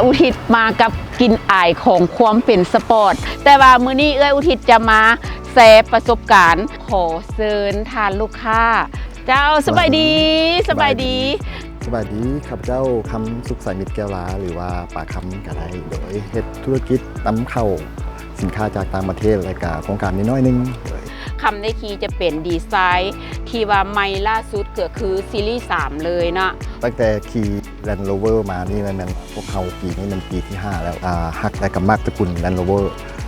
ອຸທິດມາກັບກິ່ນອາຍຂອງຄວາມເປັນສະປອດ, ແຕ່ວ່າມື້ນີ້ເອື້ອຍອຸທິດຈະມາແຊປະສົບການ. ຂໍເຊີນທ່ານລູກຄ້າ. ເຈົ້າ ສະບາຍດີ. ສະບາຍດີ. ສະບາຍດີ. ຂ້າພະເຈົ້າ ຄຳສຸກ ສາຍມິດ ແກ້ວລາ ຫຼືວ່າປາຄຳກໍໄດ້ ໂດຍເຮັດທຸລະກິດນຳເຂົ້າສິນຄ້າຈາກຕ່າງປະເທດ ແລະກະໂຄງການນ້ອຍໆໜຶ່ງ. ຄຳໄດ້ຂີ່ຈະເປັນດີໄຊທີ່ວ່າໃໝ່ລ່າສຸດ ກໍຄືຊີຣີສາມເລີຍເນາະ. ຕັ້ງແຕ່ຂີ່ Land Rover ມານີ້ ແມ່ນວ່າພວກເຮົາປີນີ້ແມ່ນປີທີຫ້າແລ້ວ ອ່າ ຮັກ ແລະກະມັກຕະກຸນ Land Rover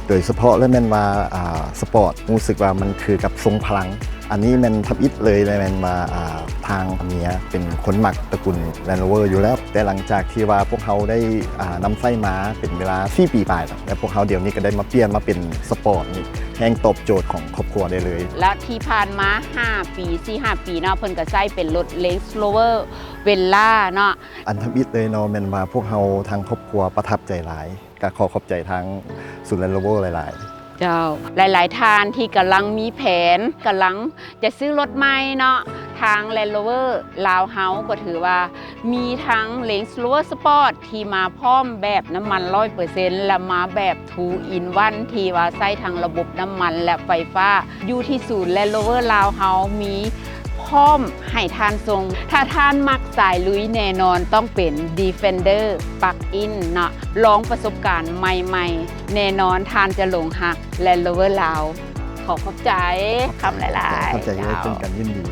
ໂດຍສະເພາະ ແລະແມ່ນວ່າ ອ່າ ສະປອດ ຮູ້ສຶກວ່າມັນຄືກັບຊົງພະລັງ. ອັນນີ້ແມ່ນທຳອິດເລີຍ ແລະແມ່ນວ່າ ອ່າ ທາງເມຍເປັນຄົນມັກຕະກຸນ Land Rover ຢູ່ແລ້ວ, ແຕ່ຫຼັງຈາກທີ່ວ່າພວກເຮົາໄດ້ ອ່າ ນຳໃຊ້ມາເປັນເວລາສີ່ປີປາຍແລ້ວ ແລະພວກເຮົາດຽວນີ້ກໍໄດ້ມາປ່ຽນມາເປັນສະປອດນີ້ ແຮ່ງຕອບໂຈດຂອງຄອບຄົວໄດ້ເລີຍ. ແລ້ວທີ່ຜ່ານມາຫ້າປີ ສີ່ຫ້າປີເນາະ ເພິ່ນກໍໃຊ້ເປັນລົດ Range Rover Velar ເນາະ. ອັນທຳອິດເລີຍເນາະ ແມ່ນວ່າພວກເຮົາທາງຄອບຄົວປະທັບໃຈຫຼາຍ ກໍຂໍຂອບໃຈທາງສູນ Land Rover ຫຼາຍໆ. ເຈົ້າ ຫຼາຍໆທ່ານທີ່ກຳລັງມີແຜນ ກຳລັງຈະຊື້ລົດໃໝ່ເນາະ ທາງ Land Rover ລາວເຮົາກໍຖືວ່າມີທັງ Range Rover Sport ທີ່ມາພ້ອມແບບນ້ຳມັນຮ້ອຍເປີເຊັນ ແລະມາແບບ Two in One ທີ່ວ່າໃຊ້ທັງລະບົບນ້ຳມັນ ແລະໄຟຟ້າ. ຢູ່ທີ່ສູນ Land Rover ລາວເຮົາມີພ້ອມໃຫ້ທ່ານສົ່ງ. ຖ້າທ່ານມັກສາຍລຸຍ ແນ່ນອນຕ້ອງເປັນ Defender Plug-in ເນາະ. ລອງປະສົບການໃໝ່ໆ ແນ່ນອນທ່ານຈະຫຼົງຮັກ Land Rover ລາວ. ຂໍຂອບໃຈຄຳຫຼາຍໆ. ຂອບໃຈເຊັ່ນກັນ. ຍິນດີ.